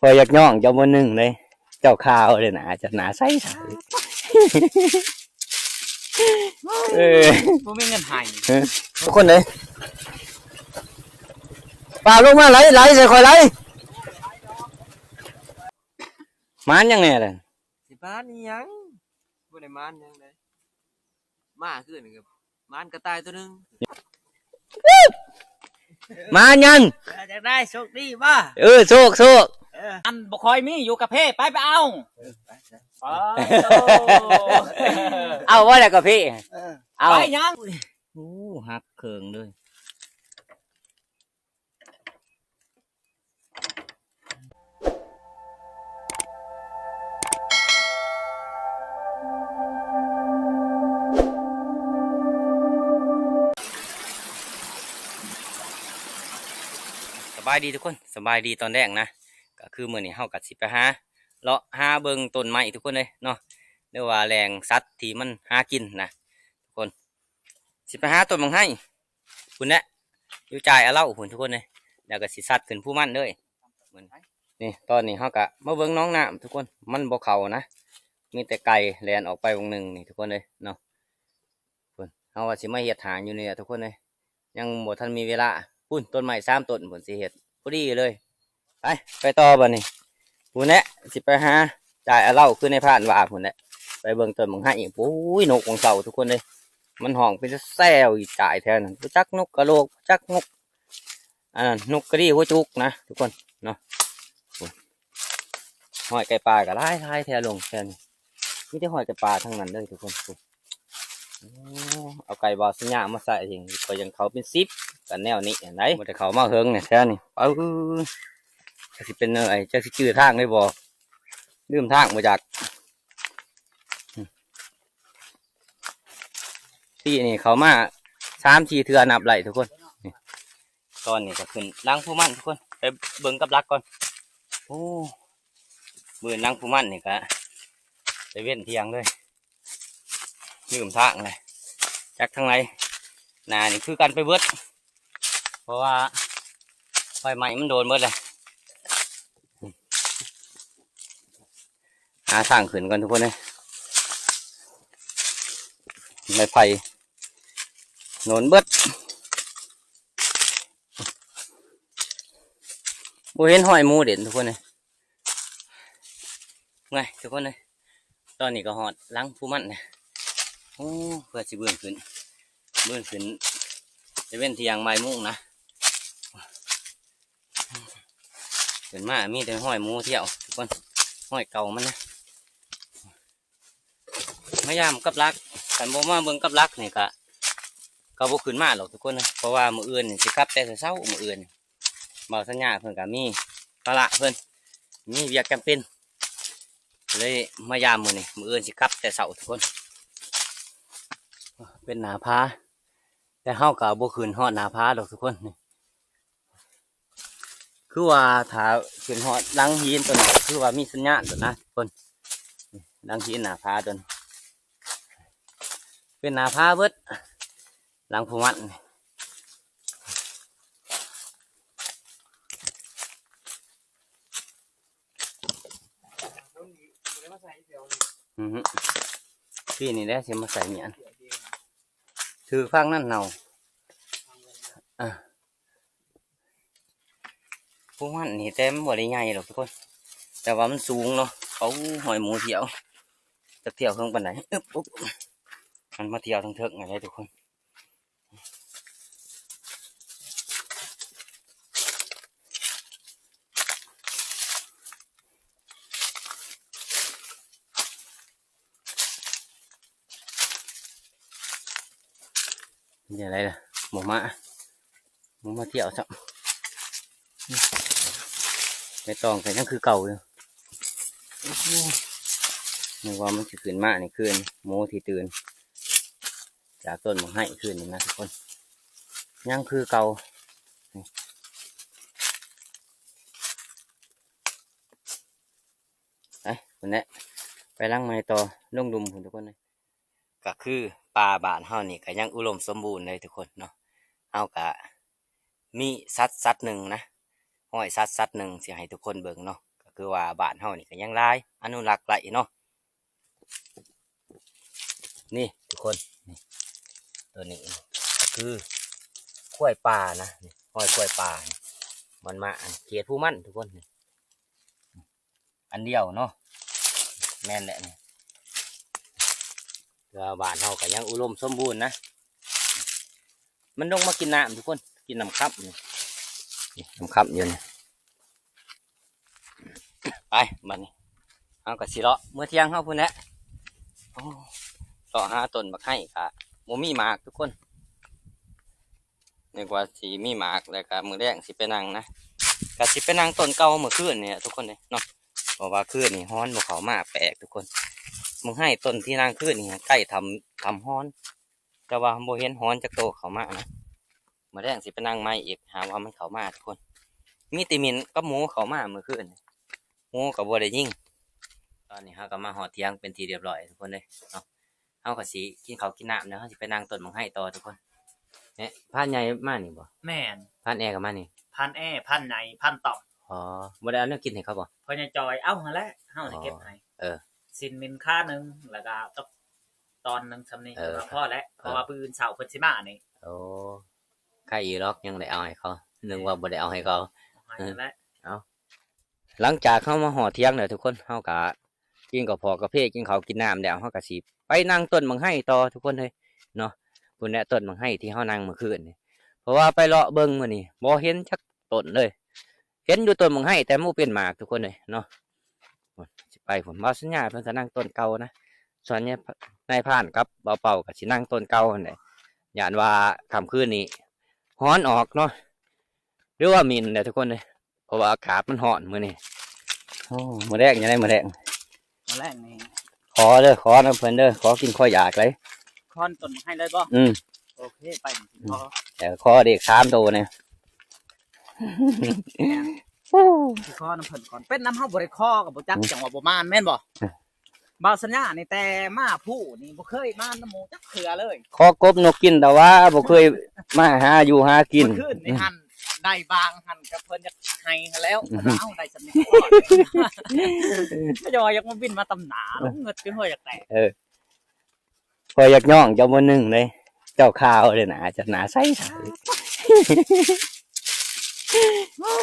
ຂ້ອຍຢາກຍ້ອງເຈົ້າມື້ໜຶ່ງເດ້ ເຈົ້າຂາວເດ້ ໜ້າເຈົ້າໜ້າໃສໆ ເອີ ບໍ່ມີເງິນໃຫ້ ທຸກຄົນເດ້ ປາລົງມາໄຫຼ ໄຫຼໃສ່ຂ້ອຍໄຫຼ ໝານຫຍັງແດ່ລະ ຊິໝານອີ່ຫຍັງ ບໍ່ໄດ້ໝານຫຍັງເດ້ ມາຄືນນີ້ກໍໝານກະຕ່າຍຕົວໜຶ່ງ ໝານຫຍັງ ເອີ ຢາກໄດ້ໂຊກດີບໍ່ ເອີ ໂຊກ ໂຊກ ເອີ ອັນບໍ່ຄ່ອຍມີຢູ່ກາເຟ ໄປ ໄປເອົາ ເອີ ໄປ ເອົາບໍ່ລະກາເຟ ເອີ ເອົາ ໄປຫຍັງ ໂອ້ ຫັກເຄິ່ງເລີຍ. ສະບາຍດີທຸກຄົນ ສະບາຍດີຕອນແລງນະ ກະຄືມື້ນີ້ເຮົາກະຊິໄປຫາ ເລາະຫາເບິ່ງຕົ້ນໄມ້ທຸກຄົນເອີຍເນາະ ຫຼືວ່າແຫຼ່ງສັດທີ່ມັນຫາກິນນະ ທຸກຄົນ ຊິໄປຫາຕົ້ນບັກໄຮ ພຸ້ນແຫຼະ ຢູ່ຈ່າຍອາເລົາພຸ້ນທຸກຄົນເອີຍ ແລ້ວກໍຊິສັດຂຶ້ນພູມັນເລີຍ ນີ້ ຕອນນີ້ເຮົາກໍມາເບິ່ງໜອງນ້ຳທຸກຄົນ ມັນບໍ່ເຂົ້ານະ ມີແຕ່ໄກ່ແລ່ນອອກໄປຫວ່າງໜຶ່ງນີ້ທຸກຄົນເອີຍເນາະ ພຸ້ນ ເຮົາວ່າຊິມາເຮັດຫາງຢູ່ນີ້ແຫຼະທຸກຄົນເອີຍ ຍັງບໍ່ທັນມີເວລາ ພຸ້ນ ຕົ້ນໄມ້ສາມຕົ້ນພຸ້ນ ຊິເຮັດພໍດີເລີຍ ໄປ ໄປຕໍ່ບັດນີ້ ພຸ້ນແຫຼະ ຊິໄປຫາຈ່າຍອາເລົາ ຄືນາຍພານວ່າພຸ້ນແຫຼະ ໄປເບິ່ງຕົ້ນບັກໄຮ ໂອ້ຍ ນົກຂອງເຊົາທຸກຄົນເອີຍ ມັນຮ້ອງເປັນແຊວຢູ່ຈ່າຍແຖວນັ້ນ ບໍ່ຈັກນົກກະໂຫຼກ ບໍ່ຈັກນົກ ອັນນັ້ນ ນົກກະດີຫົວຈຸກນະທຸກຄົນເນາະ ໂອ້ຍ ຮອຍໄກ່ປ່າກໍຫຼາຍໆ ແຖວລົງແຖວນີ້ ມີແຕ່ຮອຍໄກ່ປ່າທັງນັ້ນເລີຍທຸກຄົນ ໂອ້ ເອົາໄກ່ບ່າວສັນຍາມາໃສ່ ກໍຍັງເຂົ້າເປັນສິບກັນແນວນີ້ຫັ້ນໃດ ບໍ່ໄດ້ເຂົ້າມາເຫິງນີ້ແຖວນີ້ ປຶ້ ຈັກຊິເປັນແນວໃດ ຈັກຊິຈື່ທາງໄດ້ບໍ່ ລືມທາງບໍ່ຈັກ ປີນີ້ເຂົ້າມາສາມສີ່ເທື່ອນັບໄດ້ທຸກຄົນ ນີ້ ຕອນນີ້ກໍຂຶ້ນຫຼັງພູມັນທຸກຄົນ ໄປເບິ່ງກັບຫຼັກກ່ອນ ໂອ້ ບຶ້ນຫຼັງພູມັນນີ້ກໍໄປເວັນທ່ຽງເລີຍ ລືມທາງເລີຍ ຈັກທາງໃດ ໜ້ານີ້ຄືກັນໄປເບິດ ເພາະວ່າໄຟໄໝ້ມັນໂດນເບິດແລ້ວ ຫາທາງຂຶ້ນກ່ອນທຸກຄົນເອີຍ ໄມ້ໄຜ່ໂນນເບິດ ບໍ່ເຫັນຮອຍໝູເດັ່ນທຸກຄົນເອີຍ ເມື່ອຍທຸກຄົນເອີຍ ຕອນນີ້ກໍຮອດຫຼັງພູມັນແລ້ວ ໂອ້ ເພື່ອຊິບືນຂຶ້ນ ບືນຂຶ້ນ ຈະເປັນທ່ຽງບ່າຍໂມງນະ ຂຶ້ນມາມີແຕ່ຮອຍໝູທ່ຽວທຸກຄົນ ຮອຍເກົ່າມັນນະ ມາຢາມກັບຫຼັກ ຄັນບໍ່ມາເບິ່ງກັບຫຼັກນີ້ກະ ກໍບໍ່ຂຶ້ນມາດອກທຸກຄົນເອີຍ ເພາະວ່າມື້ອື່ນນີ້ຊິກັບແຕ່ເຊົ້າໆ ມື້ອື່ນ ບ່າວສັນຍາເພິ່ນກະມີພາລະເພິ່ນ ມີວຽກຈຳເປັນ ເລີຍມາຢາມມື້ນີ້ ມື້ອື່ນຊິກັບແຕ່ເຊົ້າທຸກຄົນ ເປັນໜ້າຜາ ແຕ່ເຮົາກໍບໍ່ຂຶ້ນຮອດໜ້າຜາດອກທຸກຄົນ ນີ້ ຄືວ່າຖ້າຂຶ້ນຮອດຫຼັງຫີນຕົວນັ້ນ ຄືວ່າມີສັນຍານໂລດນະທຸກຄົນ ຫຼັງຫີນໜ້າຜາຕົວນັ້ນ ເປັນໜ້າຜາເບິດ ຫຼັງພູມັນ ອືຮຶ ປີນີ້ແຫຼະຊິມາໃສ່ໝ້ຽນ ຖືກຝັ່ງນັ້ນເນົ່າ ອ່າ ພູມັນນີ້ແຕ່ມັນບໍ່ໄດ້ໃຫຍ່ດອກທຸກຄົນ ແຕ່ວ່າມັນສູງເນາະ ເອົາ ຮອຍໝູທ່ຽວ ຈັກທ່ຽວເທິງປານໃດ ອຶບ ອຸບ ມັນມາທ່ຽວເທິງໆ ນີ້ແຫຼະທຸກຄົນ ເປັນຈັ່ງໃດລະ ບໍ່ມາ ບໍ່ມາທ່ຽວຊ້ຳ ໃບຕອງກໍຍັງຄືເກົ່າຢູ່ ໂອ້ໂຫ ນຶກວ່າມັນຊິຂຶ້ນມານີ້ຄືນ ໝູທີ່ຕື່ນຈາກຕົ້ນໝາກໄຮຄືນນີ້ນະທຸກຄົນ ຍັງຄືເກົ່າ ໄປພຸ້ນແຫຼະ ໄປຫຼັງໃໝ່ຕໍ່ ລົງລຸ່ມພຸ້ນທຸກຄົນເອີຍ ກໍຄືປ່າບ້ານເຮົານີ້ກໍຍັງອຸດົມສົມບູນເລີຍທຸກຄົນເນາະ ເຮົາກໍມີສັດສັດໜຶ່ງນະ ຮອຍສັດສັດໜຶ່ງຊິໃຫ້ທຸກຄົນເບິ່ງເນາະ ກໍ ຄືວ່າບ້ານເຮົານີ້ກໍຍັງຫຼາຍ ອະນຸລັກໄວ້ເນາະ. ນີ້ທຸກຄົນ ນີ້ ຕົວນີ້ກໍຄືຄວາຍປ່ານະ ນີ້ຮອຍຄວາຍປ່າ ມັນມາເຂດພູມັນທຸກຄົນ ນີ້ ອັນດຽວເນາະ ແມ່ນແຫຼະນີ້ ແຕ່ວ່າບ້ານເຮົາກໍຍັງອຸດົມສົມບູນນະ ມັນລົງມາກິນນ້ຳທຸກຄົນ ກິນນ້ຳຄຳນີ້ ນີ້ນ້ຳຄຳຢູ່ນີ້. ໄປ ບັດນີ້ເຮົາກໍຊິເລາະເມືອຖຽງເຮົາພຸ້ນແຫຼະ ໂອ້ ເລາະຫາຕົ້ນບັກໄຮກໍບໍ່ມີໝາກທຸກຄົນ ນຶກວ່າຊິມີໝາກ ແລ້ວກໍມື້ແລງຊິໄປນັ່ງນະ ກໍຊິໄປນັ່ງຕົ້ນເກົ່າມື້ຄືນນີ້ແຫຼະທຸກຄົນເດ້ເນາະ ເພາະວ່າຄືນນີ້ຮ້ອນບໍ່ເຂົ້າມາ ແປກທຸກຄົນ ບັກໄຮຕົ້ນທີ່ນັ່ງຄືນນີ້ໃກ້ຖ້ຳ ຖ້ຳຮ້ອນ ແຕ່ວ່າບໍ່ເຫັນຮ້ອນຈັກໂຕເຂົ້າມານະ ມື້ແລງຊິໄປນັ່ງໃໝ່ອີກ ຫາວ່າມັນເຂົ້າມາທຸກຄົນ ມີແຕ່ໝິ່ນກັບໝູເຂົ້າມາມື້ຄືນ ໝູກໍບໍ່ໄດ້ຍິງ. ຕອນນີ້ເຮົາກໍມາຮອດຖຽງເປັນທີ່ຮຽບຮ້ອຍທຸກຄົນເດ້ເນາະ ເຮົາກໍຊິກິນເຂົ້າກິນນ້ຳແລ້ວ ເຮົາຊິໄປນັ່ງຕົ້ນບັກໄຮຕໍ່ທຸກຄົນ. ເນາະ ພານໃຫຍ່ມານີ້ບໍ່? ແມ່ນ ພານແອກໍມານີ້ ພານແອ ພານໃຫຍ່ ພານຕ້ອມ. ອໍ ບໍ່ໄດ້ເອົາແນວກິນໃຫ້ເຂົາບໍ່? ພໍ່ໃຫຍ່ຈອຍເອົາຫັ້ນແຫຼະ ເຮົາຊິເກັບໃຫ້. ອໍ ເອີ ຊີ້ນໝິ່ນຄາໜຶ່ງ ແລ້ວກໍກັບຕອນໜຶ່ງສ່ຳນີ້ ເອີ ກໍພໍແຫຼະ ເອີ ເພາະວ່າມື້ອື່ນເຊົ້າເພິ່ນຊິມານີ້. ໂອ້ ໄຄຢູ່ດອກ ຍັງໄດ້ເອົາໃຫ້ເຂົາ ນຶກວ່າບໍ່ໄດ້ເອົາໃຫ້ເຂົາ ເອົາໃຫ້ຫັ້ນແຫຼະ. ເອົາ ຫຼັງຈາກເຮົາມາຮອດຖຽງແລ້ວທຸກຄົນ ເຮົາກະກິນກາເຟ ກິນເຂົ້າກິນນ້ຳແລ້ວ ເຮົາກະຊິໄປນັ່ງຕົ້ນບັກໄຮຕໍ່ທຸກຄົນເອີຍເນາະ. ພຸ້ນແຫຼະຕົ້ນບັກໄຮທີ່ເຮົານັ່ງມື້ຄືນນີ້ ເພາະວ່າໄປເລາະເບິ່ງມື້ນີ້ບໍ່ເຫັນຈັກຕົ້ນເລີຍ ເຫັນຢູ່ຕົ້ນບັກໄຮແຕ່ບໍ່ເປັນໝາກທຸກຄົນເອີຍເນາະ. ພຸ້ນ ຊິໄປພຸ້ນ ບ່າວສັນຍາເພິ່ນກະນັ່ງຕົ້ນເກົ່ານະ ສ່ວນນາຍພານກັບບ່າວເປົາກະຊິນັ່ງຕົ້ນເກົ່າຫັ້ນແຫຼະ ຢ້ານວ່າຄ່ຳຄືນນີ້ຮ້ອນອອກເນາະ ຫຼືວ່າໝິ່ນແຫຼະທຸກຄົນເອີຍ. ເພາະວ່າອາກາດມັນຮ້ອນມື້ນີ້. ໂອ້ ມື້ແລງຈັ່ງໃດ ມື້ແລງ ມື້ແລງນີ້ ຂໍເດີ ຂໍນຳເພິ່ນເດີ ຂໍກິນຂໍຢາກເລີຍ. ຂໍຕົ້ນໃຫ້ເລີຍບໍ່? ອືມ ໂອເຄ ໄປ ອືມ ຂໍ ແຕ່ຂໍເລກສາມໂຕນີ້ ແມ່ນ ໂອ້ ຊິຂໍນຳເພິ່ນກ່ອນ ເປັນນຳເຮົາບໍ່ໄດ້ຂໍກໍບໍ່ຈັກ ອືມ ຈັ່ງວ່າບໍ່ມານ ແມ່ນບໍ່? ອືມ ບ່າວສັນຍານີ້ແຕ່ມາຜູ້ນີ້ບໍ່ເຄີຍມານຳໝູຈັກເທື່ອເລີຍ ຂໍກົບນົກກິນແຕ່ວ່າບໍ່ເຄີຍມາຫາຢູ່ຫາກິນ. ມື້ຄືນນີ້ຫັ້ນ ໄດ້ບາງຫັ້ນກໍເພິ່ນຢາກໃຫ້ຫັ້ນແລ້ວ ເພິ່ນວ່າເອົາໄດ້ສ່ຳນີ້ ເຂົາເຈົ້າວ່າຢາກມາບິນມາຕຳໜ້າ ເອີ ເງິດຈົນຫົວຢາກແຕກ. ເອີ ຂ້ອຍຢາກຍ້ອງເຈົ້າມື້ໜຶ່ງເດ້ ເຈົ້າຂາວເດ້ ໜ້າຈະໜ້າໃສ.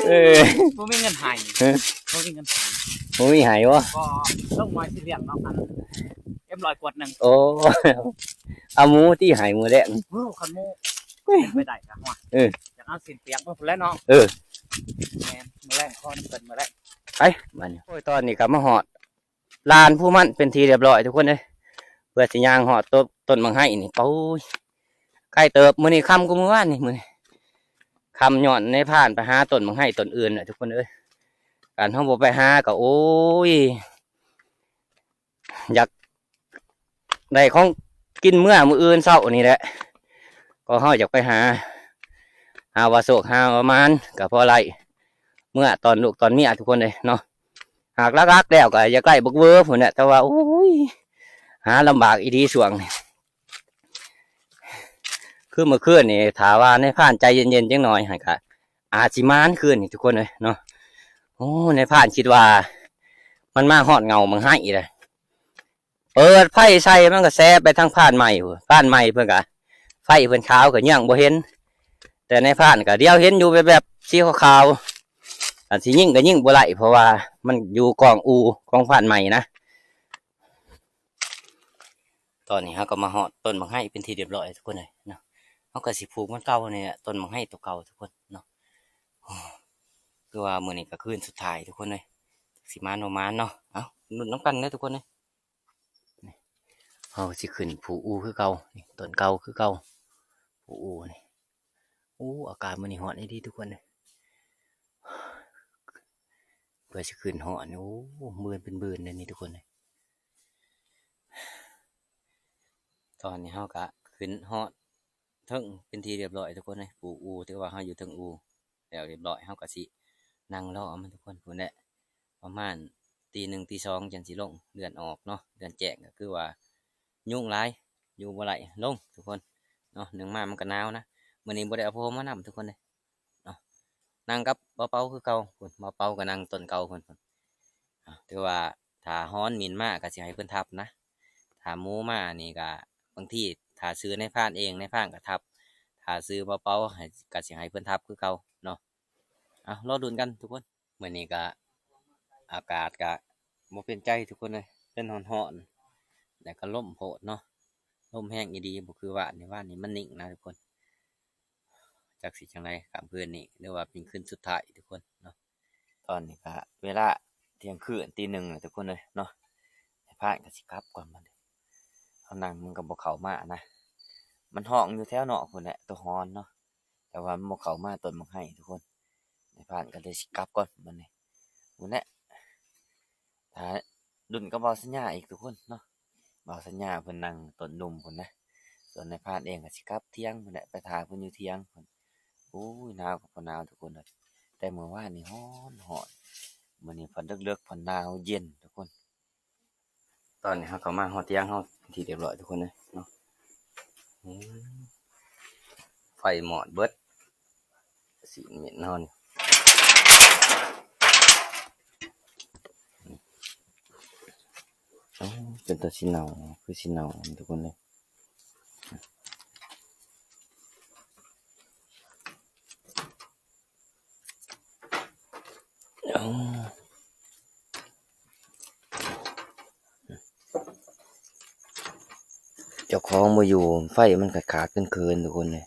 ເອີ ບໍ່ມີເງິນໃຫ້ ຮະ ບໍ່ມີເງິນໃຫ້ ບໍ່ມີໃຫ້ບໍ່? ກໍລົງມາຊິລ້ຽງເນາະ ອັນເອັມຮ້ອຍຂວດໜຶ່ງ. ໂອ້ ເອົາໝູຕິໃຫ້ມື້ແລງ. ໂອ້ ຄັນໝູເປັນໄປໄດ້ກໍ ເອີ ຢາກເອົາຊີ້ນປຽກມາພຸ້ນແຫຼະເນາະ. ເອີ ແມ່ນ ມື້ແລງຂໍນຳເພິ່ນມື້ແລງ. ໄປ ບາດນີ້ ໂອ້ຍ ຕອນນີ້ກໍມາຮອດ ລານພູມັນເປັນທີ່ຮຽບຮ້ອຍທຸກຄົນເອີຍ ເພື່ອຊິຍ່າງຮອດຕົ້ນ ຕົ້ນບັກໄຮນີ້. ໂອ້ຍ ໄກເຕີບ ມື້ນີ້ຄ່ຳກວ່າມື້ວານນີ້ ມື້ນີ້ຄ່ຳຍ້ອນນາຍພານໄປຫາຕົ້ນບັກໄຮຕົ້ນອື່ນແຫຼະທຸກຄົນເອີຍ. ຄັນເຮົາບໍ່ໄປຫາກໍ ໂອ້ຍ ຢາກໄດ້ຂອງກິນເມືອມື້ອື່ນເຊົ້ານີ້ແຫຼະ ກໍເຮົາຢາກໄປຫາ ຫາວ່າໂຊກຫາວ່າໝານກໍພໍໄດ້ເມືອຕອນລູກຕອນເມຍທຸກຄົນເອີຍເນາະ. ຫາກຫຼັກໆແລ້ວກໍຢາກໄດ້ບັກເວີພຸ້ນແຫຼະ ແຕ່ວ່າ ໂອ້ຍ ຫາລຳບາກອີ່ຫຼີຊ່ວງນີ້. ຄືເມື່ອຄືນນີ້ ຖ້າວ່ານາຍພານໃຈເຢັນໆຈັກໜ້ອຍຫັ້ນ ກໍອາດຊິໝານຄືນນີ້ທຸກຄົນເອີຍເນາະ. ໂອ້ ນາຍພານຄິດວ່າມັນມາຮອດເຫງົ້າບັກໄຮເລີຍ ເປີດໄຟໃສ່ມັນກໍແຊໄປທາງພານໃໝ່ພຸ້ນ ພານໃໝ່ເພິ່ນກໍ ໄຟເພິ່ນຂາວກໍຍັງບໍ່ເຫັນ ແຕ່ນາຍພານກໍດຽວເຫັນຢູ່ແວບໆ ສີຂາວໆ. ອັນຊິຍິງກໍຍິງບໍ່ໄດ້ ເພາະວ່າມັນຢູ່ກ້ອງອູ່ຂອງພານໃໝ່ນະ. ຕອນນີ້ເຮົາກໍມາຮອດຕົ້ນບັກໄຮເປັນທີ່ຮຽບຮ້ອຍທຸກຄົນເອີຍເນາະ. ເຮົາກໍຊິຜູກມັນເກົ່ານີ້ແຫຼະ ຕົ້ນບັກໄຮຕົວເກົ່າທຸກຄົນເນາະ. ໂອ້ ຄືວ່າມື້ນີ້ກໍຄືນສຸດທ້າຍທຸກຄົນເອີຍ ຊິມານບໍ່ມານເນາະ. ເອົ້າ ລຸ້ນນຳກັນເດີທຸກຄົນເອີຍ. ນີ້ ເຮົາຊິຂຶ້ນພູອູຄືເກົ່າ ນີ້ ຕົ້ນເກົ່າຄືເກົ່າ ພູອູນີ້. ໂອ້ ອາກາດມື້ນີ້ຮ້ອນອີ່ຫຼີທຸກຄົນເອີຍ ເພື່ອຊິຂຶ້ນຮອດນີ້ ໂອ້ ໝື່ນເປັນໝື່ນເລີຍນີ້ທຸກຄົນເອີຍ. ຕອນນີ້ເຮົາກະຂຶ້ນຮອດເທິງເປັນທີ່ຮຽບຮ້ອຍທຸກຄົນເອີຍ ພູອູ ຖືວ່າເຮົາຢູ່ເທິງອູ ແລ້ວຮຽບຮ້ອຍ ເຮົາກໍຊິນັ່ງລໍມັນທຸກຄົນ. ພຸ້ນແຫຼະ ປະມານຕີໜຶ່ງຕີສອງຈັ່ງຊິລົງ ເດືອນອອກເນາະ ເດືອນແຈ້ງ ກໍຄືວ່າຍຸງຫຼາຍ ຢູ່ບໍ່ໄດ້ລົງທຸກຄົນເນາະ. ໜຶ່ງມາມັນກໍໜາວນະ ມື້ນີ້ບໍ່ໄດ້ເອົາຜ້າຫົ່ມມານຳທຸກຄົນເດ້ເນາະ. ນັ່ງກັບບ່າວເປົາຄືເກົ່າ ພຸ້ນ ບ່າວເປົາກໍນັ່ງຕົ້ນເກົ່າພຸ້ນ ພຸ້ນ ຖືວ່າຖ້າຮ້ອນໝິ່ນມາກໍຊິໃຫ້ເພິ່ນທັບນະ ຖ້າໝູມານີ້ກໍບາງທີຖ້າຊື່ນາຍພານເອງ ນາຍພານກໍທັບ ຖ້າຊື່ບໍ່ເປົາໃຫ້ ກໍຊິໃຫ້ເພິ່ນທັບຄືເກົ່າເນາະ. ເອົາ ລໍລຸ້ນກັນທຸກຄົນ. ມື້ນີ້ກະອາກາດກະບໍ່ເປັນໃຈທຸກຄົນເອີຍ ເປັນຮ້ອນໆ ແລ້ວກະລົມໂພດເນາະ ລົມແຮງອີ່ຫຼີ ບໍ່ຄືວານນີ້ ວານນີ້ມັນນິ່ງນະທຸກຄົນ. ຈັກຊິຈັ່ງໃດຄ່ຳຄືນນີ້ ຫຼືວ່າເປັນຄືນສຸດທ້າຍທຸກຄົນເນາະ. ຕອນນີ້ກະເວລາທ່ຽງຄືນຕີໜຶ່ງແລ້ວທຸກຄົນເອີຍເນາະ. ນາຍພານກະຊິກັບກ່ອນບັດນີ້ ເຮົານັ່ງມັນກະບໍ່ເຂົ້າມານະ ມັນຮ້ອງຢູ່ແຖວນອກພຸ້ນແຫຼະ ໂຕຮ້ອນເນາະ. ແຕ່ວ່າມັນບໍ່ເຂົ້າມາຕົ້ນໝາກໄຮທຸກຄົນ. ນາຍພານກໍເລີຍຊິກັບກ່ອນບັດນີ້ ພຸ້ນແຫຼະ ຖ້າລຸ້ນກັບບ່າວສັນຍາອີກທຸກຄົນເນາະ. ບ່າວສັນຍາເພິ່ນນັ່ງຕົ້ນດຸ່ມພຸ້ນນະ ສ່ວນນາຍພານເອງກໍຊິກັບຖຽງພຸ້ນແຫຼະ ໄປຖ້າເພິ່ນຢູ່ຖຽງພຸ້ນ. ໂອ້ຍ ໜາວກໍບໍ່ໜາວທຸກຄົນເອີຍ ແຕ່ມື້ວານນີ້ຮ້ອນໆ ມື້ນີ້ພັດເລິກໆ ພັດໜາວເຢັນທຸກຄົນ. ຕອນນີ້ເຮົາກໍມາຮອດຖຽງເຮົາເປັນທີ່ຮຽບຮ້ອຍທຸກຄົນເອີຍເນາະ. ອືມ ໄຟມອດເບິດ ຊີ້ນເໝັນເຮົານີ້. ໂອ້ ເປັນຕາຊິເນົ່າ ຄືຊິເນົ່າທຸກຄົນເອີຍ. ເອົາ ເຈົ້າຂອງບໍ່ຢູ່ ໄຟມັນຂາດໆເຂີນໆ ທຸກຄົນເອີຍ.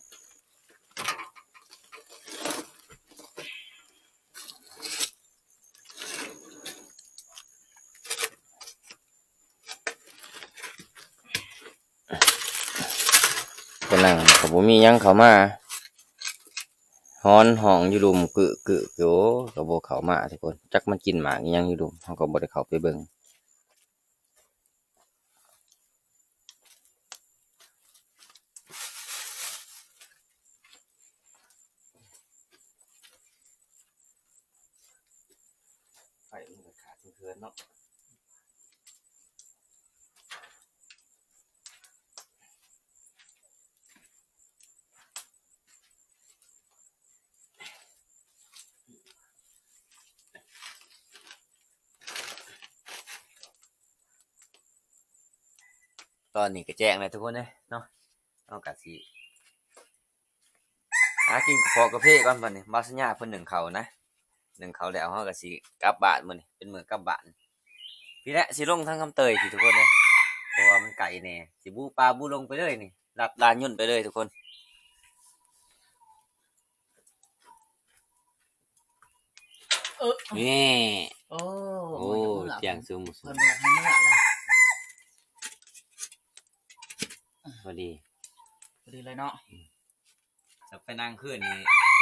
ກະນັ່ງກໍບໍ່ມີຫຍັງເຂົ້າມາ ຮ້ອນຮ້ອງຢູ່ລຸ່ມກຶກໆ ໂອ້ ກໍບໍ່ເຂົ້າມາທຸກຄົນ. ຈັກມັນກິນໝາກອີ່ຫຍັງຢູ່ລຸ່ມ ເຮົາກໍບໍ່ໄດ້ເຂົ້າໄປເບິ່ງ. ໄຟມັນກໍຂາດເຂືອນເນາະ. ຕອນນີ້ກໍແຈ້ງແລ້ວທຸກຄົນເອີຍເນາະ. ເຮົາກໍຊິຫາກິນກາເຟກາເຟກ່ອນບັດນີ້. ບ່າວສັນຍາເພິ່ນໜຶ້ງເຂົ້ານະ ໜຶ້ງເຂົ້າແລ້ວເຮົາກໍຊິກັບບ້ານມື້ນີ້ ເປັນມື້ກັບບ້ານ. ພີ້ແຫຼະ ຊິລົງທາງຄຳເຕີຍພີ້ທຸກຄົນເອີຍ ເພາະວ່າມັນໄກແດ່ ຊິບຸປ່າບຸດົງໄປເລີຍນີ້ ລັດລານຍົນໄປເລີຍທຸກຄົນ. ເອີ ນີ້ ໂອ້ ໂອ້ ມັນຈະເມືອ ທ່ຽງສູງ ເພິ່ນບໍ່ໃຫ້ເມືອລະ ພໍດີ ພໍດີເລີຍເນາະ. ອືມ ແລ້ວໄປນັ່ງຄືນນີ້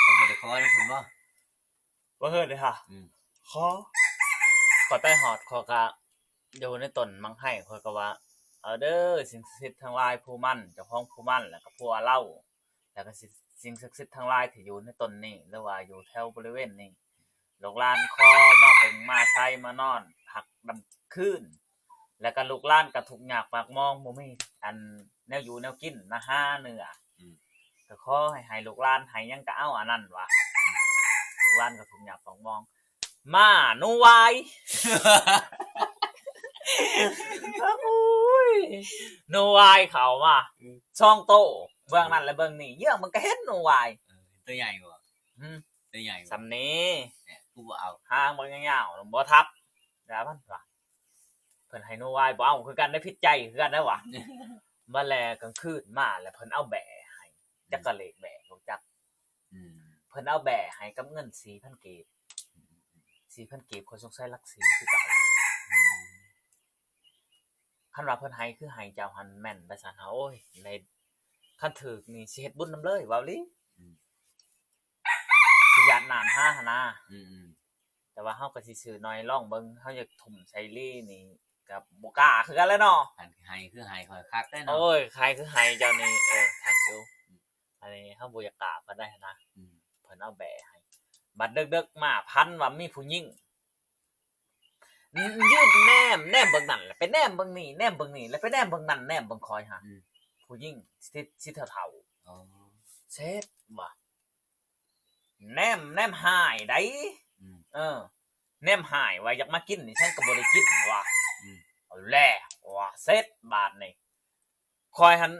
ກໍບໍ່ໄດ້ຂໍນຳເພິ່ນບໍ່? ບໍ່ເຄີຍເລີຍຫາ. ອືມ ຂໍ ຂ້ອຍໄປຮອດ ຂ້ອຍກະຢູ່ໃນຕົ້ນໝາກໄຮ ຂ້ອຍກະວ່າ ເອົາເດີ ສິ່ງສັກສິດທັງຫຼາຍ ຜູ້ມັນ ເຈົ້າຂອງຜູ້ມັນ ແລ້ວກະຜົວລາວ ແລ້ວກະສິ່ງສັກສິດທັງຫຼາຍທີ່ຢູ່ໃນຕົ້ນນີ້ ຫຼືວ່າຢູ່ແຖວບໍລິເວນນີ້ ລູກຫຼານຂໍມາເພິ່ງມາໄຊມານອນພັກນຳຄືນ ແລ້ວກະລູກຫຼານກະທຸກຍາກປາກໝອງ ບໍ່ມີອັນແນວຢູ່ແນວກິນ ມາຫາເນື້ອ ອືມ ກະຂໍໃຫ້ ໃຫ້ລູກຫຼານໃຫ້ຫຍັງກະເອົາອັນນັ້ນວ່າ ອືມ ລູກຫຼານກະທຸກຍາກປາກໝອງ ມາ ໜູວາຍ ໂອ້ຍ ໜູວາຍເຂົ້າມາ ອືມ ສອງໂຕ ເບື້ອງນັ້ນແລະເບື້ອງນີ້ ເຍືອງມັນກະເຫັນໜູວາຍ ເອີ ໂຕໃຫຍ່ບໍ່? ຫືມ ໂຕໃຫຍ່ບໍ່? ສ່ຳນີ້ ແນ່ ກູບໍ່ເອົາ ຫາງບັກຍາວໆ ບໍ່ທັບ ຢ່າມັນວ່າ ເພິ່ນໃຫ້ໜູວາຍບໍ່ເອົາຄືກັນໄດ້ ຜິດໃຈຄືກັນໄດ້ຫວາ. ມາແລກາງຄືນມາແລ້ວເພິ່ນເອົາແບ້ໃຫ້ ອືມ ຈັກກະເລກແບ້ບໍ່ຈັກ ອືມ ເພິ່ນເອົາແບ້ໃຫ້ກັບເງິນສີ່ພັນກີບ ອືມ ສີ່ພັນກີບ ຂ້ອຍສົງໄສຫຼັກສີ່ຄືເກົ່າ ອືມ ຄັນວ່າເພິ່ນໃຫ້ຄືໃຫ້ເຈົ້າຫັ້ນແມ່ນໄປຊັ້ນ ໂອ້ຍ ໃນ ຄັນຖືກນີ້ຊິເຮັດບຸນນຳເລີຍ ເວົ້າອີ່ຫຼີ ອືມ ຊິຢາດນ້ຳຫາຫັ້ນນາ ອືມໆ ແຕ່ວ່າເຮົາກໍຊິຊື້ໜ້ອຍລອງເບິ່ງ ເຮົາຢາກທຸ່ມໃສ່ລີນີ້ກໍບໍ່ກ້າຄືກັນແຫຼະເນາະ. ຄັນໃຫ້ຄືໃຫ້ຂ້ອຍຄັກເດ້ເນາະ. ໂອ້ຍ ໃຫ້ຄືໃຫ້ເຈົ້ານີ້ ເອີ ຄັກຢູ່ ອັນນີ້ເຮົາບໍ່ຢາກກ້າປານໃດຫັ້ນນະ ອືມ ເພິ່ນເອົາແບ້ໃຫ້ ບັດເດິກໆມາ ຝັນວ່າມີຜູ້ຍິງ ຍ- ຢືນແນມ ແນມເບິ່ງນັ້ນ ແລ້ວໄປແນມເບິ່ງນີ້ ແນມເບິ່ງນີ້ ແລ້ວໄປແນມເບິ່ງນັ້ນ ແນມເບິ່ງຂ້ອຍຫາ ອືມ ຜູ້ຍິງຊິ ຊິເຖົ້າໆ ອໍ ເຊັດວ່າ ແນມ ແນມຮ້າຍໃດ໋ ອືມ ເອີ ແນມຮ້າຍວ່າຢາກມາກິນນີ້ ສັນກໍບໍ່ໄດ້ກິນວ່າ. ອືມ ເອົາແລ້ວວ່າ ເສັດບາດນີ້ ຂ້ອຍຫັ້ນ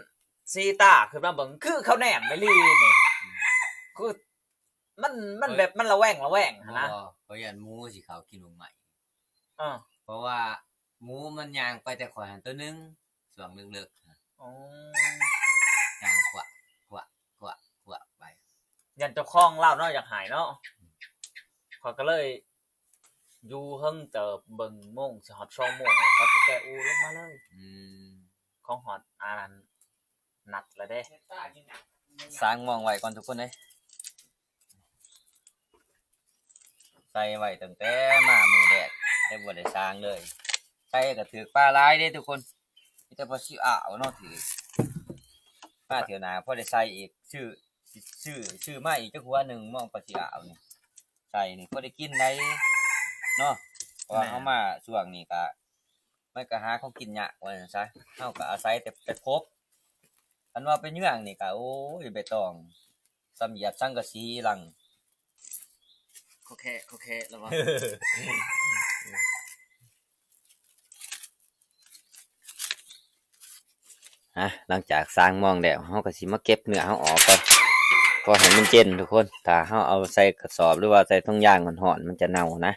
ສີຕາຂຶ້ນມາເບິ່ງ ຄືເຂົາແນມອີ່ຫຼີນີ້ ອືມ ຄື ມັນ ມັນແບບມັນລະແວງລະແວງຫັ້ນນະ. ບໍ່ ຂ້ອຍຢ້ານໝູຊິເຂົ້າກິນໝາກໄມ້. ເອີ ເພາະວ່າໝູມັນຍ່າງໄປແຕ່ຂ້ອຍຫັ້ນໂຕໜຶ່ງ ຊ່ວງເລິກໆ ອໍ ຍ່າງຂວະ ຂວະ ຂວະ ຂວະໄປ ຢ້ານເຈົ້າຂອງລາວເນາະ ຢາກໃຫ້ເນາະ. ອືມ ຂ້ອຍກໍເລີຍຢູ່ເທິງເຕີບ ເບິ່ງໂມງຊິຮອດສອງໂມງ ຂ້ອຍກໍແກະອູລົງມາເລີຍ. ອືມ ຂອງຮອດອັນນັ້ນ ນັດລະເດ້. ສາງມອງໄວ້ກ່ອນທຸກຄົນເອີຍ ໃສ່ໄວ້ຕັ້ງແຕ່ມາມື້ແລກ ແຕ່ບໍ່ໄດ້ສາງເລີຍ. ໃສ່ກໍຖືກປາຫຼາຍເດ້ທຸກຄົນ ມີແຕ່ປາຊິອາວເນາະຖືກ. ມາເທື່ອໜ້າພໍໄດ້ໃສ່ອີກ ຊື້ ຊື້ ຊື້ມາອີກຈັກຫົວໜຶ່ງ ມອງປາຊິອາວນີ້ ໃສ່ນີ້ພໍໄດ້ກິນໄດເນາະ. ເພາະວ່າ ແມ່ນ ເຮົາມາຊ່ວງນີ້ກະ ມັນກໍຫາຂອງກິນຍາກວ່າຊັ້ນຊະ ເຮົາກໍອາໄສແຕ່ ແຕ່ກົບ. ຄັນວ່າໄປເຍືອງນີ້ກໍ ໂອ້ຍ ໃບຕອງ ສ່ຳຢຽບສັງກະສີຫຼັງ ຂໍແຄະ ຂໍແຄະແລ້ວວ່າ. ອ່ະ ຫຼັງຈາກສາງມອງແລ້ວ ເຮົາກໍຊິມາເກັບເນື້ອເຮົາອອກກ່ອນ ພໍໃຫ້ມັນເຢັນທຸກຄົນ. ຖ້າເຮົາເອົາໃສ່ກະສອບ ຫຼືວ່າໃສ່ຖົງຢາງຮ້ອນໆ ມັນຈະເນົ່ານະ.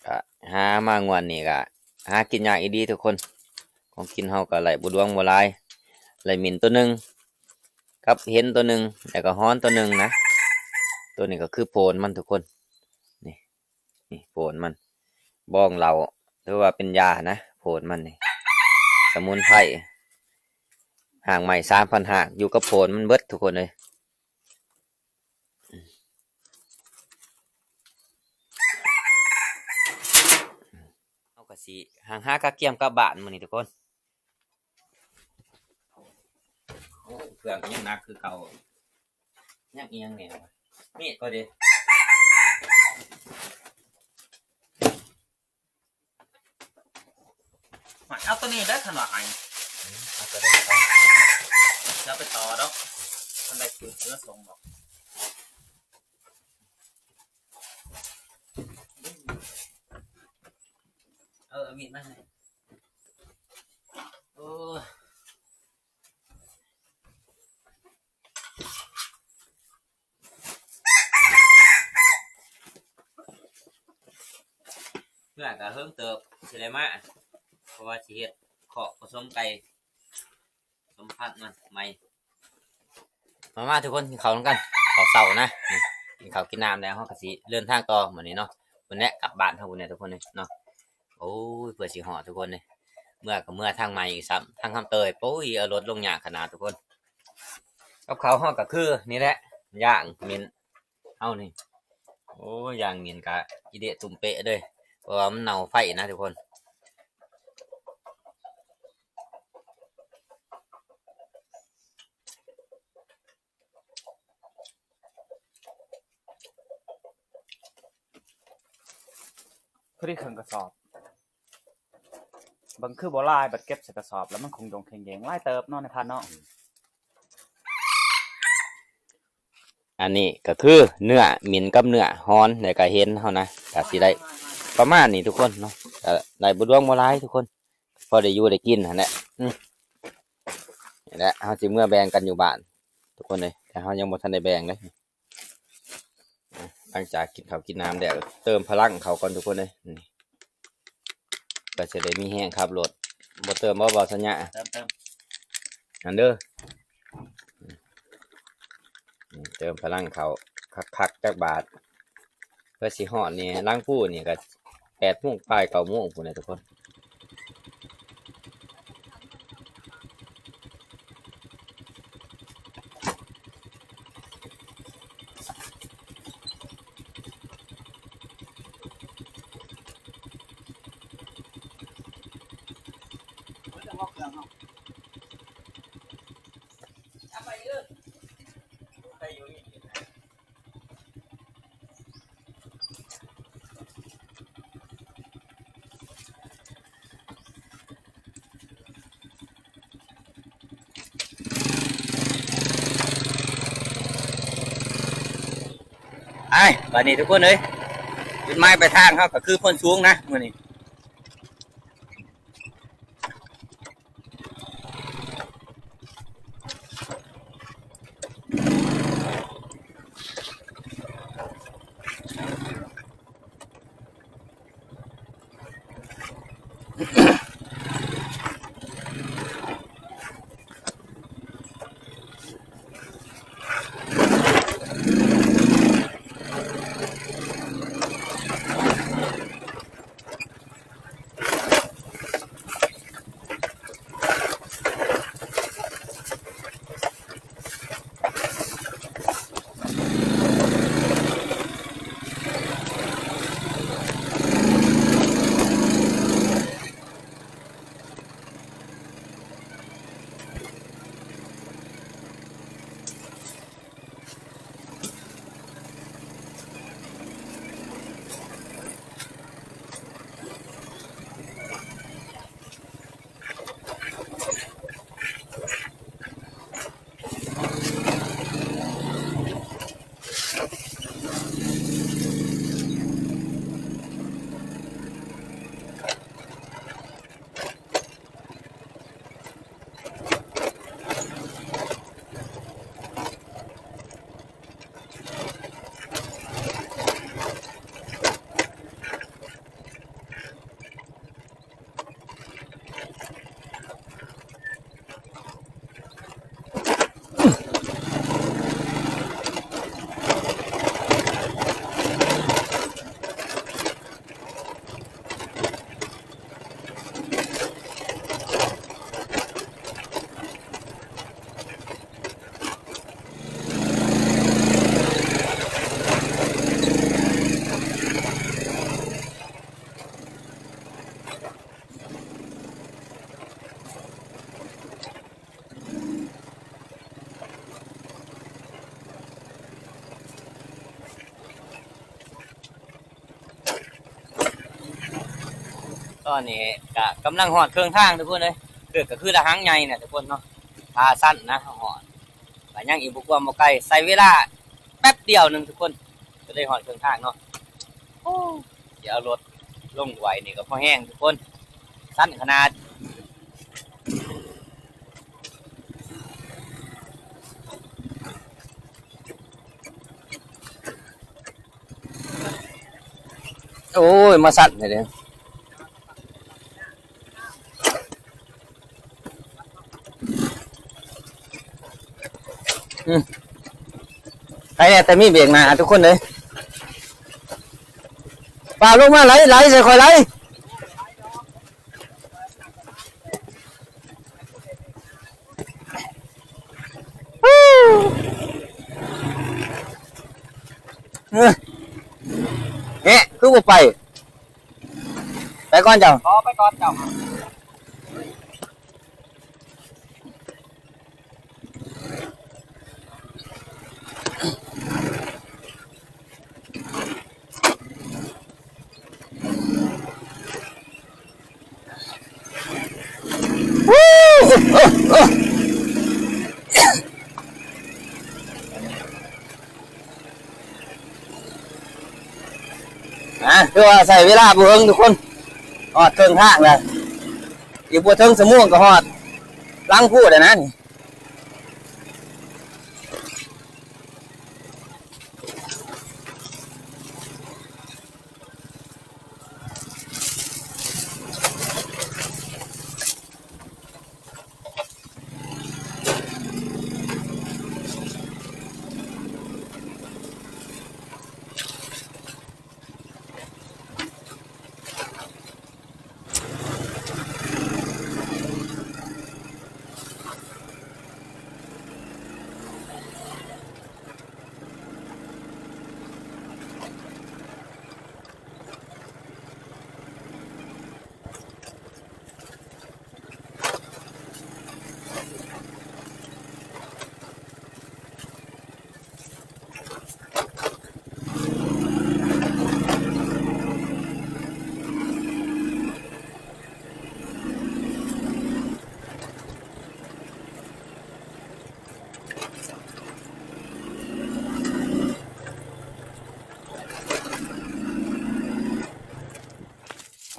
ກະຫາມາງວດນີ້ກະຫາກິນຍາກອີ່ຫຼີທຸກຄົນ. ຂອງກິນເຮົາກະໄດ້ບໍ່ຫຼວງບໍ່ຫຼາຍ ໄດ້ໝິ່ນໂຕໜຶ່ງ ກັບເຫັນໂຕໜຶ່ງ ແລ້ວກໍຮ້ອນໂຕໜຶ່ງນະ. ໂຕນີ້ກໍຄືໂພນມັນທຸກຄົນ ນີ້ ນີ້ໂພນມັນ ບອງເຫຼົ້າ ຫຼືວ່າເປັນຢານະ ໂພນມັນນີ້ ສະໝຸນໄພ ຮາກໄມ້ສາມພັນຮາກ ຢູ່ກັບໂພນມັນເບິດທຸກຄົນເອີຍ. ເຮົາກໍຊິຫາ ຫາກະກຽມກັບບ້ານມື້ນີ້ທຸກຄົນ. ໂອ້ ເຄື່ອງຍັງໜັກຄືເກົ່າ ຍັງອີ່ຫຍັງແດ່ວະ ມີດກໍເດ້. ເອົາໂຕນີ້ເດີ ຄັນວ່າໃຫ້ ເອົາໂຕນີ້ ຢ່າໄປຕໍ່ດອກ ຄັນໄດ້ຄືເຫຼືອສົ່ງດອກ. ເອີ ເອົາມີດມາໃຫ້ ໂອ້ຍ. ເມື່ອກະເຫິງເຕີບຊິໄດ້ມາ ເພາະວ່າຊິເຮັດຄອກປະສົມໄກ່ ສມພັນມັນໃໝ່. ມາ ມາທຸກຄົນ ກິນເຂົ້ານຳກັນ ເຂົ້າເຊົ້ານະ ນີ້ ກິນເຂົ້າກິນນ້ຳແລ້ວ ເຮົາກໍຊິເດີນທາງຕໍ່ມື້ນີ້ເນາະ ພຸ້ນແຫຼະ ກັບບ້ານເຮົາພຸ້ນແຫຼະທຸກຄົນເອີຍເນາະ. ໂອ້ຍ ເພື່ອຊິຮອດທຸກຄົນເອີຍ ເມື່ອກໍເມື່ອທາງໃໝ່ອີກຊ້ຳ ທາງຄຳເຕີຍ ໂອ້ຍ ເອົາລົດລົງຍາກຂະໜາດທຸກຄົນ. ກັບເຂົ້າເຮົາກໍຄືນີ້ແຫຼະ ຢ່າງໝິ່ນເຮົານີ້ ໂອ້ຍ ຢ່າງໝິ່ນກະອີເດະຕຸ່ມເປະເລີຍ ເພາະວ່າມັນເນົ່າໄຟນະທຸກຄົນ. ພໍດີເຄິ່ງກະສອບ ເບິ່ງຄືບໍ່ຫຼາຍ ບັດເກັບໃສ່ກະສອບແລ້ວມັນຄົງຢົງເຄັ່ງເຢງຫຼາຍເຕີບເນາະ ນາຍພັນເນາະ. ອັນນີ້ກໍຄືເນື້ອໝິ່ນກັບເນື້ອຮ້ອນ ແລ້ວກໍເຫັນເຮົານະ ກໍຊິໄດ້ປະມານນີ້ທຸກຄົນເນາະ ກໍໄດ້ບໍ່ຫຼວງບໍ່ຫຼາຍທຸກຄົນ ພໍໄດ້ຢູ່ໄດ້ກິນຫັ້ນແຫຼະ. ອືມ ນີ້ແຫຼະ ເຮົາຊິເມືອແບ່ງກັນຢູ່ບ້ານທຸກຄົນເອີຍ ແຕ່ເຮົາຍັງບໍ່ທັນໄດ້ແບ່ງເດ້. ຫຼັງຈາກກິນເຂົ້າກິນນ້ຳແລ້ວ ເຕີມພະລັງເຂົ້າກ່ອນທຸກຄົນເອີຍ ນີ້ ກໍຊິໄດ້ມີແຮງຂັບລົດ. ບໍ່ເຕີມບໍ່ ບ່າວສັນຍາ? ເຕີມ ເຕີມ ນັ້ນເດີ ນີ້ ເຕີມພະລັງເຂົ້າຄັກໆ ຈັກບາດ ເພື່ອຊິຮອດນີ້ ຫຼັງພູນີ້ກໍແປດໂມງປາຍ ເກົ້າໂມງພຸ້ນແຫຼະທຸກຄົນ. ເອົາໄປເດີ. ໄປ ບາດນີ້ທຸກຄົນເອີຍ ຈຸດໝາຍປາຍທາງເຮົາກໍຄືໂພນສູງນະມື້ນີ້. ຕອນນີ້ກະກຳລັງຮອດເຄິ່ງທາງທຸກຄົນເອີຍ ຄື ກະຄືລະຫັງໃຫຍ່ນະທຸກຄົນເນາະ ທາຊັ້ນນະ ຮອດ ກະຍັງອີກບໍ່ກວມບໍ່ໄກ ໃຊ້ເວລາແປັບດຽວໜຶ່ງທຸກຄົນ ກະໄດ້ຮອດເຄິ່ງທາງເນາະ. ໂອ້ ຊິເອົາລົດລົງໄຫວນີ້ກໍພໍແຮງທຸກຄົນ ຊັນຂະໜາດ. ໂອ້ຍ ມາຊັນແທ້ເດ້. ອືມ ໃຜແດ່ ແຕ່ມີເບຣກໜ້າທຸກຄົນເອີຍ. ຟ້າວລົງມາ ໄຫຼ ໄຫຼໃສ່ຂ້ອຍ ໄຫຼ. ເອີ ແນະ ຄືບໍ່ໄປ? ໄປກ່ອນເຈົ້າ. ຂໍໄປກ່ອນເຈົ້າ. ອ່າ ຄືວ່າໃຊ້ເວລາບໍ່ເຖິງທຸກຄົນ ຮອດເຄິ່ງທາງແລ້ວ ອີກບໍ່ເຖິງຊົ່ວໂມງກໍຮອດຫຼັງພູແລ້ວນະນີ້. ໂ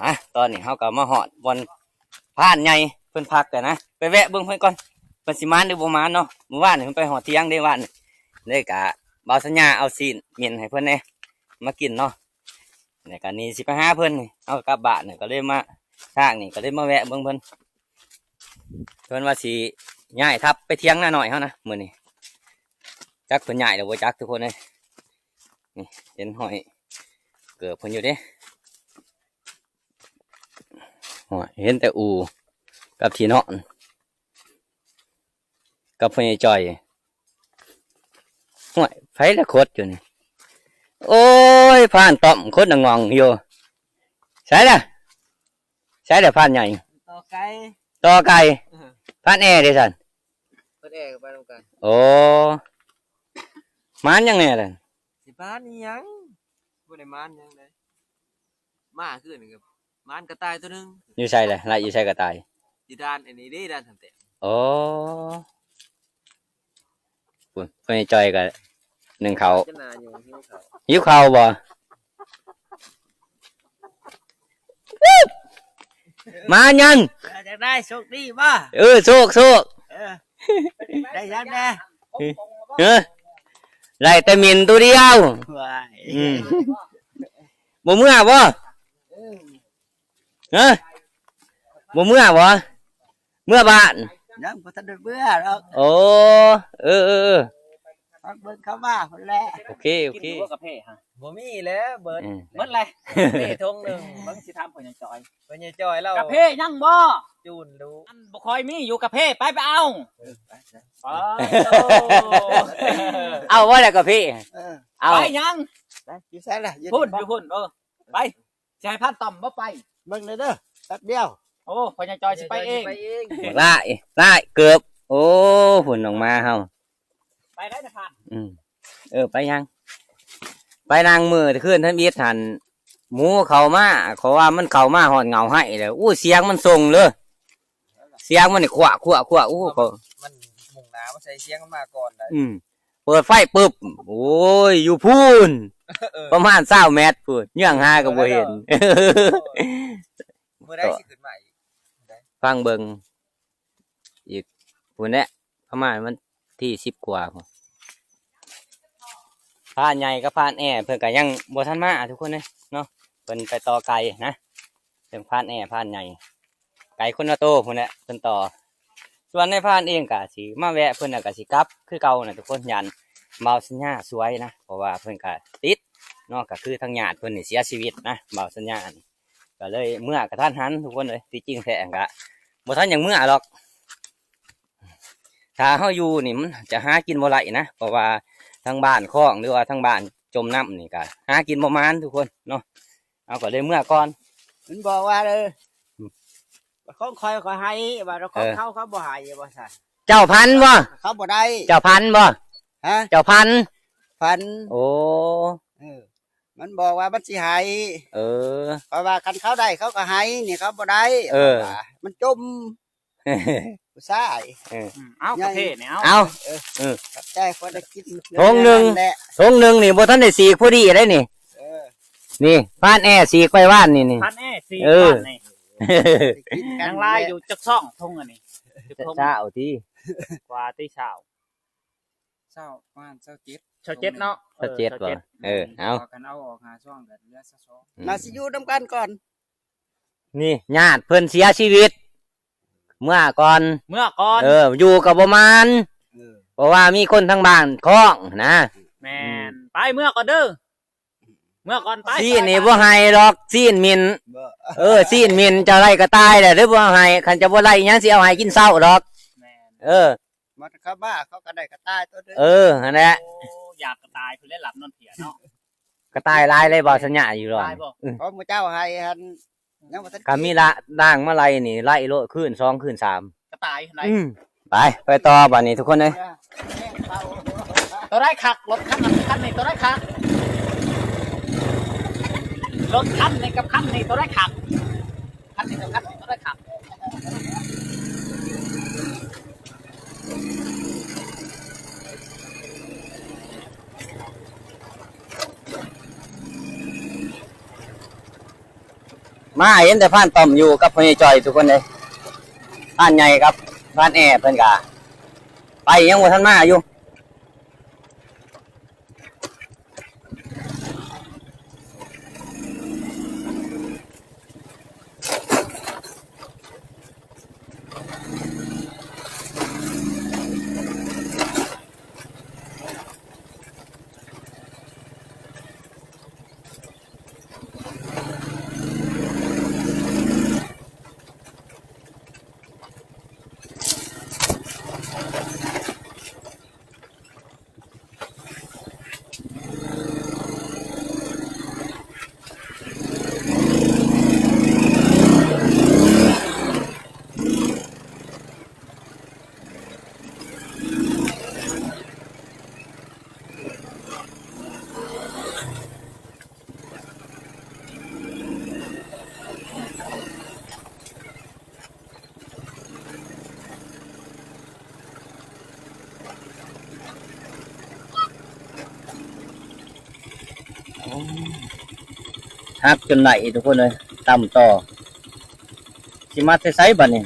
ອ່ະ ຕອນນີ້ເຮົາກໍມາຮອດບ່ອນພານໃຫຍ່ເພິ່ນພັກແລ້ວນະ ໄປແວະເບິ່ງເພິ່ນກ່ອນ ເພິ່ນຊິມານຫຼືບໍ່ມານເນາະ. ມື້ວານນີ້ເພິ່ນໄປຮອດທ່ຽງເດ້ ວານນີ້ ເລີຍກະບ່າວສັນຍາເອົາຊີ້ນໝິ່ນໃຫ້ເພິ່ນແດ່ ມາກິນເນາະ. ແລ້ວກະນີ້ຊິໄປຫາເພິ່ນນີ້ ເຮົາກັບບ້ານນີ້ ກໍເລີຍມາທາງນີ້ ກໍເລີຍມາແວະເບິ່ງເພິ່ນ. ເພິ່ນວ່າຊິຍ້າຍທັບໄປຖຽງນານ້ອຍເຮົານະມື້ນີ້ ຈັກເພິ່ນຍ້າຍແລ້ວບໍ່ຈັກທຸກຄົນເອີຍ. ນີ້ເຫັນຫ້ອຍເກີບເພິ່ນຢູ່ເດ້ ໂອ້ຍ ເຫັນແຕ່ອູ່ກັບທີ່ນອນ ກັບພໍ່ໃຫຍ່ຈ່ອຍ. ໂອ້ຍ ໃຜລະຂົດຢູ່ນີ້? ໂອ້ຍ ພານຕ້ອມຂົດໜະງອງຢູ່. ໃສລະ? ໃສລະພານໃຫຍ່? ຕໍ່ໄກ່ ຕໍ່ໄກ່. ເອີ ພານແອເດ້ຊັ້ນ? ເພິ່ນແອກໍໄປນຳກັນ. ໂອ້ ມານຫຍັງແດ່ລະ? ຊິມານອີຫຍັງ? ບໍ່ໄດ້ມານຫຍັງເດ້. ມາຄືນກໍມານກະຕ່າຍຕົວໜຶ່ງ. ຢູ່ໃສລະ? ລະຢູ່ໃສກະຕ່າຍ? ຢູ່ດ້ານອັນນີ້ເດ້ ດ້ານທາງແຕກ. ໂອ້ ພຸ້ນ ພໍ່ໃຫຍ່ຈ່ອຍກໍໜຶ້ງເຂົ້າ. ຈະໜ້າຢູ່ ຫິວເຂົ້າ ຫິວເຂົ້າບໍ່? ມາຍັງ? ເອີ ຈັ່ງໃດ ໂຊກດີບໍ່? ເອີ ໂຊກ ໂຊກ. ເອີ ໄດ້ຫຍັງແດ່? ເອີ ໄດ້ແຕ່ໝິ່ນຕົວດຽວ. ວ້າຍ ອືມ ບໍ່ເມືອບໍ່? ຮະ ບໍ່ເມືອບໍ່? ເມືອບ້ານ? ຍັງບໍ່ທັນໄດ້ເມືອດອກ. ໂອ້ ເອີໆໆ ພັກເບິ່ງເຂົາມາພຸ້ນແຫຼະ. ໂອເຄ ໂອເຄ. ກິນຢູ່ບໍ່ກາເຟຫັ້ນ? ບໍ່ມີແລ້ວ ເບິດ ອືມ ເບິດແລ້ວ. ກາເຟຖົງໜຶ່ງ ເບິ່ງຊິຖາມພໍ່ໃຫຍ່ຈ່ອຍ. ພໍ່ໃຫຍ່ຈ່ອຍລາວ ກາເຟຍັງບໍ່? ຈູນລູກ ອັນບໍ່ຄ່ອຍມີຢູ່ກາເຟ ໄປ ໄປເອົາ. ເອີ ໄປ ໄປ. ອໍ ເອົາບໍ່ລະກາເຟ? ເອີ ເອົາ. ໄປຫຍັງ? ໄປ ຢູ່ໃສລະ? ຢູ່ພຸ້ນ ຢູ່ພຸ້ນ. ເອີ ໄປ. ຊິໃຫ້ພານຕ້ອມບໍ່ໄປ? ເບິ່ງແດ່ເດີ ແປັບດຽວ. ໂອ້ ພໍ່ໃຫຍ່ຈ່ອຍຊິໄປເອງ. ໄປເອງ. ຫຼາຍ ຫຼາຍເກີບ. ໂອ້ ພຸ້ນນ້ອງໝາເຮົາ. ໄປໄດ້ນະພານ. ອືມ ເອີ ໄປຫຍັງ? ໄປນາງມື້ຄືນທຳອິດຫັ້ນ ໝູເຂົ້າມາ ເຂົາວ່າມັນເຂົ້າມາຮອດເຫງົາໄຫ້ແລ້ວ. ໂອ້ ສຽງມັນສົ່ງເລີ ສຽງມັນນີ້ ຄວະ ຄວະ ຄວະ. ໂອ້ ມັນ ເຂົາ ມັນມຸ່ງໜ້າມາໃສ່ສຽງມັນມາກ່ອນໄດ໋. ອືມ ເປີດໄຟປຶບ ໂອ້ຍ ຢູ່ພຸ້ນ ເອີ ປະມານຊາວແມັດພຸ້ນ ເຍືອງຫາກໍບໍ່ເຫັນ. ມື້ໃດຊິຂຶ້ນມາອີກ? ຟັງເບິ່ງອີກພຸ້ນແຫຼະ ປະມານວັນທີສິບກວ່າພຸ້ນ. ພານໃຫຍ່ກັບພານແອເພິ່ນກໍຍັງບໍ່ທັນມາທຸກຄົນເອີຍເນາະ ເພິ່ນໄປຕໍ່ໄກ່ນະ. ເຊິ່ງພານແອ ພານໃຫຍ່ ໄກ່ຄົນລະໂຕພຸ້ນແຫຼະ ເພິ່ນຕໍ່. ສ່ວນນາຍພານເອງກະຊິມາແວະເພິ່ນ ແລ້ວກະຊິກັບຄືເກົ່ານະທຸກຄົນ. ຢ້ານບ່າວສັນຍາສວຍນະ ເພາະວ່າເພິ່ນກະຕິດເນາະ ກະຄືທາງຍາດເພິ່ນນີ້ເສຍຊີວິດນະ ບ່າວສັນຍານີ້ ກະເລີຍເມືອກະທັນຫັນທຸກຄົນເອີຍ. ທີ່ຈິງແທ້ກະບໍ່ທັນຢາກເມືອດອກ ຖ້າເຮົາຢູ່ນີ້ມັນຈະຫາກິນບໍ່ໄດ້ນະ ເພາະວ່າທາງບ້ານຄອງ ຫຼືວ່າທາງບ້ານຈົມນ້ຳນີ້ກະຫາກິນບໍ່ໝານທຸກຄົນເນາະ. ເຮົາກໍເລີຍເມືອກ່ອນ. ມັນບອກວ່າ ເອີ ອືມ ຂອງຂ້ອຍກໍໃຫ້ ວ່າຂອງ ເອີ ເຂົາ ເຂົາບໍ່ໃຫ້ວ່າຊັ້ນ. ເຈົ້າພັນບໍ່? ເຂົາບໍ່ໄດ້. ເຈົ້າພັນບໍ່? ຮະ? ເຈົ້າພັນ? ພັນ. ໂອ້ ເອີ ມັນບອກວ່າມັນຊິໃຫ້. ເອີ ເພາະວ່າຄັນເຂົາໄດ້ເຂົາກໍໃຫ້ ນີ້ເຂົາບໍ່ໄດ້. ເອີ ມັນຈົມ. ຜູ້ຊາຍ ເອີ ອືມ ເອົາ ກາເຟນີ້ ເອົາ ເອົາ ເອີ ເອີ ຂອບໃຈ ພໍໄດ້ກິນ. ຖົງໜຶ່ງ ຖົງໜຶ່ງນີ້ບໍ່ທັນໄດ້ສີກພໍດີເດ້ນີ້. ເອີ ນີ້ ພານແອສີກໄປວານນີ້ ນີ້ ພານແອສີກ ເອີ ວານນີ້ ໄດ້ກິນກັນ ຍັງຫຼາຍຢູ່. ຈັກຊອງຖົງອັນນີ້? ຈັກຊອງ? ຊາວຕິ ກວ່າຕິ ຊາວ ຊາວ ປະມານຊາວເຈັດ ຊາວເຈັດເນາະ. ເອີ ຊາວເຈັດ ຊາວເຈັດ ບໍ່? ເອີ ເອົາ ເອົາກັນ ເອົາອອກຫ້າຊອງກໍເຫຼືອຊາວສອງ. ອືມ ໜ້າຊິຢູ່ນຳກັນກ່ອນ. ນີ້ຍາດເພິ່ນເສຍຊີວິດ ເມືອກ່ອນ ເມືອກ່ອນ. ເອີ ຢູ່ກໍບໍ່ໝານ ເອີ ເພາະວ່າມີຄົນທາງບ້ານຄອງນະ. ແມ່ນ ອືມ ໄປ ເມືອກ່ອນເດີ ເມືອກ່ອນໄປ. ຊີ້ນນີ້ບໍ່ໃຫ້ດອກ ຊີ້ນໝິ່ນ. ເອີ ຊີ້ນໝິ່ນ ເຈົ້າໄລ່ກະຕ່າຍແຫຼະ ຫຼືບໍ່ໃຫ້? ຄັນເຈົ້າບໍ່ໄລ່ຫຍັງຊິເອົາໃຫ້ກິນເຊົ້າດອກ. ແມ່ນ ເອີ ມາເຂົ້າມາ ເຂົາກໍໄດ້ກະຕ່າຍຕົວໜຶ່ງ. ເອີ ຫັ້ນແຫຼະ. ໂອ້ ຢາກກະຕ່າຍເພິ່ນເລີຍຫຼັບນອນເພຍເນາະ. ກະຕ່າຍຫຼາຍເລີຍ ບໍ່ສັນຍາຢູ່ດອກ. ຫຼາຍບໍ່? ເອີ ຂອງໝູ່ເຈົ້າໃຫ້ຫັ້ນ ຍັງບໍ່ທັນ ກໍມີລະ ລ້າງມາໄລ່ນີ້ ໄລ່ໂລດ ຄືນສອງ ຄືນສາມ ກະຕ່າຍຫັ້ນໃດ. ອືມ ໄປ ໄປຕໍ່ບາດນີ້ທຸກຄົນເອີຍ. ຕົວໃດຄັກ? ລົດຄັນນັ້ນ ຄັນນີ້ ຕົວໃດຄັກ? ລົດຄັນນີ້ກັບຄັນນີ້ ຕົວໃດຄັກ? ຄັນນີ້ກັບຄັນນີ້ ຕົວໃດຄັກ? ມາເຫັນແຕ່ພານຕ້ອມຢູ່ກັບພໍ່ໃຫຍ່ຈ່ອຍທຸກຄົນເດ້. ພານໃຫຍ່ກັບພານແອເພິ່ນກະໄປ ຍັງບໍ່ທັນມາຢູ່. ຫັກຈົນໄດ້ທຸກຄົນເອີຍ, ຕຳຕໍ່. ຊິມັດໃສ່ໃສບັດນີ້?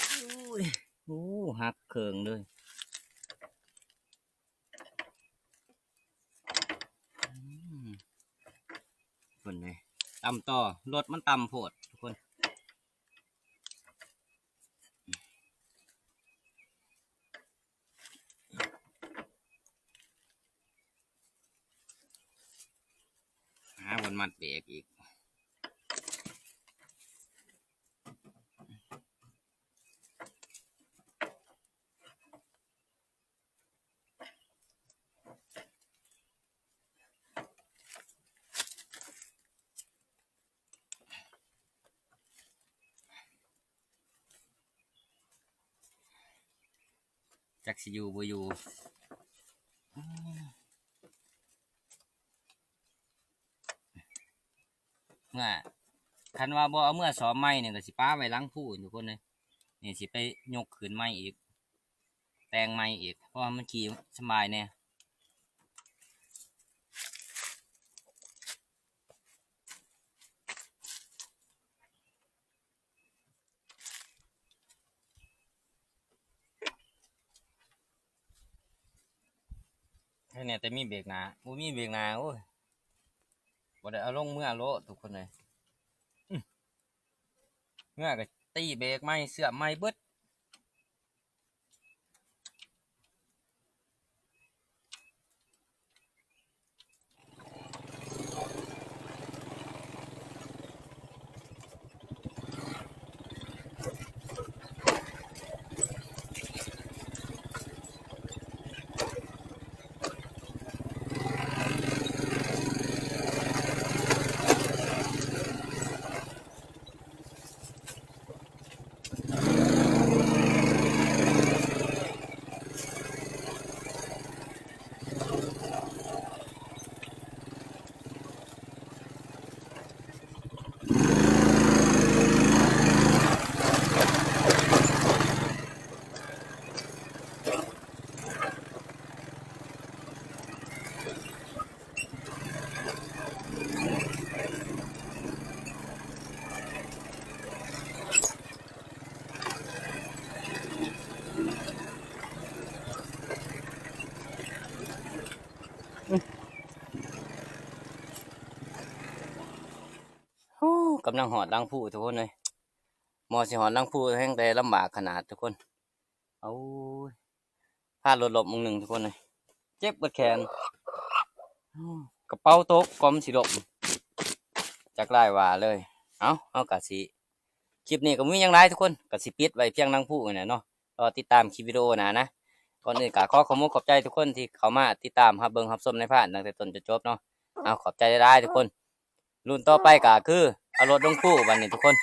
ໂອ້ຍ ໂອ້ ຫັກເຄິ່ງເລີຍ. ອືມ ເບິ່ງເດ້ ຕຳຕໍ່ ລົດມັນຕ່ຳໂພດທຸກຄົນ. ຫາບ່ອນມັດເບກອີກ. ຈັກຊິຢູ່ບໍ່ຢູ່. ເມື່ອ ຄັນວ່າບໍ່ເອົາເມືອຊ້ອມໃໝ່ນີ້ ກໍຊິປະໄວ້ຫຼັງພູທຸກຄົນເອີຍ. ນີ້ຊິໄປຍົກຂຶ້ນໃໝ່ອີກ ແຕ່ງໃໝ່ອີກ ເພາະວ່າມັນຂີ່ສະບາຍແດ່. ໃຄແດ່ແຕ່ມີເບກໜ້າ ບໍ່ມີເບກໜ້າ ໂອ້ຍ ບໍ່ໄດ້ເອົາລົງເມືອໂລດທຸກຄົນເອີຍ. ອື ເມືອກໍຕີເບກໃໝ່ ເຊື່ອມໃໝ່ເບິດ. ໂອ້ ກຳລັງຮອດຫຼັງພູທຸກຄົນເອີຍ. ໝໍຊິຮອດຫຼັງພູແຮ່ງແຕ່ລຳບາກຂະໜາດທຸກຄົນ. ໂອ້ຍ ພາລົດລົ້ມໝ່ອງໜຶ່ງທຸກຄົນເອີຍ ເຈັບເບິດແຂນ. ກະເປົາຕົກ ກວ່າມັນຊິລົ້ມ ຈັກຫຼາຍວ່າເລີຍ. ເອົ້າ ເຮົາກະຊິ ຄລິບນີ້ກໍບໍ່ມີຫຍັງຫຼາຍທຸກຄົນ ກໍຊິປິດໄວ້ພຽງຫຼັງພູນີ້ແຫຼະເນາະ. ລໍຕິດຕາມຄລິບວິດີໂອໜ້ານະ. ກ່ອນອື່ນກໍຂໍຂອບມຸກຂອບໃຈທຸກຄົນທີ່ເຂົ້າມາຕິດຕາມຮັບເບິ່ງຮັບຊົມນາຍພານຕັ້ງແຕ່ຕົ້ນຈົນຈົບເນາະ. ເອົາ ຂອບໃຈຫຼາຍໆທຸກຄົນ. ລຸ້ນຕໍ່ໄປກໍຄືເອົາລົດລົງພູບັດນີ້ທຸກຄົນ.